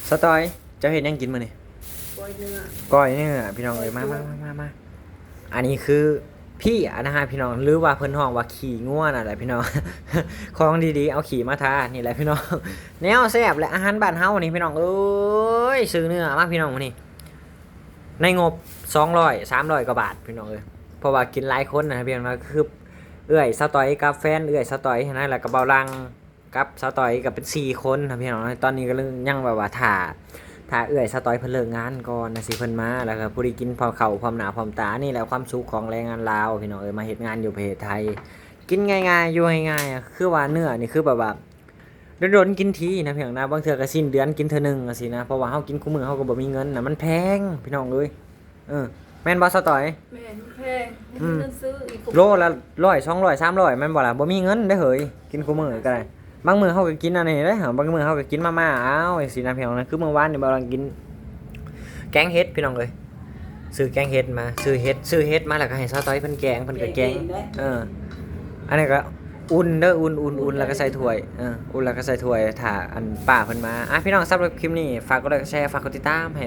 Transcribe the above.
ສາວຕ້ອຍ ເຈົ້າເຮັດຫຍັງກິນມື້ນີ້? ກ້ອຍເນື້ອ ກ້ອຍເນື້ອ ພີ່ນ້ອງເອີຍ ມາ ມາ ມາ ມາ ມາ. ອັນນີ້ຄືພີ້ນະຮະ ພີ່ນ້ອງ ຫຼືວ່າເພິ່ນຮ້ອງວ່າຂີ້ງົວນັ້ນແຫຼະ ພີ່ນ້ອງ ຂອງດີໆ ເອົາຂີ້ມາທາ ນີ້ແຫຼະ ພີ່ນ້ອງ ແນວແຊບແຫຼະ ອາຫານບ້ານເຮົານີ້ ພີ່ນ້ອງເອີຍ. ຊື້ເນື້ອມາ ພີ່ນ້ອງ ມື້ນີ້ ໃນງົບສອງຮ້ອຍ ສາມຮ້ອຍກວ່າບາດ ພີ່ນ້ອງເອີຍ ເພາະວ່າກິນຫຼາຍຄົນນະ ພີ່ນ້ອງ ຄືເອື້ອຍສາວຕ້ອຍກັບແຟນເອື້ອຍສາວຕ້ອຍຫັ້ນນະ ແລ້ວກໍເບົາຫຼັ່ງ ກັບສາວຕ້ອຍກໍເປັນສີ່ຄົນນະ ພີ່ນ້ອງ. ຕອນນີ້ກໍຍັງແບບວ່າຖ້າ ຖ້າເອື້ອຍສາວຕ້ອຍເພິ່ນເລີກງານກ່ອນນະ ຊິເພິ່ນມາ ແລ້ວກໍພໍດີກິນພ້ອມເຂົ້າ ພ້ອມໜ້າພ້ອມຕາ. ນີ້ແຫຼະຄວາມສຸກຂອງແຮງງານລາວ ພີ່ນ້ອງເອີຍ ມາເຮັດງານຢູ່ປະເທດໄທ ກິນງ່າຍໆ ຢູ່ງ່າຍໆ ຄືວ່າເນື້ອນີ້ຄືແບບວ່າ ດົນໆກິນທີນະ ພີ່ນ້ອງນະ. ບາງເທື່ອກໍສິ້ນເດືອນກິນເທື່ອໜຶ່ງຈັ່ງຊີ້ນະ ເພາະວ່າເຮົາກິນຄູ່ມື້ ເຮົາກໍບໍ່ມີເງິນນະ ມັນແພງ ພີ່ນ້ອງເອີຍ. ເອີ ແມ່ນບໍ່ສາວຕ້ອຍ? ແມ່ນ ແພງ ບໍ່ມີເງິນຊື້ອີກ ໂລລະຮ້ອຍ ສອງຮ້ອຍ ສາມຮ້ອຍ ແມ່ນບໍ່ລະ? ບໍ່ມີເງິນເດ້ເຮີ້ຍ ກິນຄູ່ມື້ກໍໄດ້. ບາງມື້ເຮົາກໍກິນອັນນີ້ເດ້ ບາງມື້ເຮົາກໍກິນມາມ່າ ອ້າວ ຈັ່ງຊີ້ນະ ພີ່ນ້ອງນະ. ຄືມື້ວານນີ້ ເບົາຫຼັ່ງກິນແກງເຫັດ ພີ່ນ້ອງເອີຍ ຊື້ແກງເຫັດມາ ຊື້ເຫັດ ຊື້ເຫັດມາ ແລ້ວກໍໃຫ້ສາວຕ້ອຍເພິ່ນແກງ ເພິ່ນກໍແກງ ແກງເຫັດເດ້. ເອີ ອັນນີ້ກໍອຸ່ນເດີ ອຸ່ນໆໆ ແລ້ວກໍໃສ່ຖ້ວຍ ເອີ ອຸ່ນແລ້ວກໍໃສ່ຖ້ວຍ ຖ້າອັນປ້າເພິ່ນມາ. ອ່ະ ພີ່ນ້ອງ ສຳລັບຄລິບນີ້ ຝາກກົດໄລ ກົດແຊ ຝາກກົດຕິດຕາມໃຫ້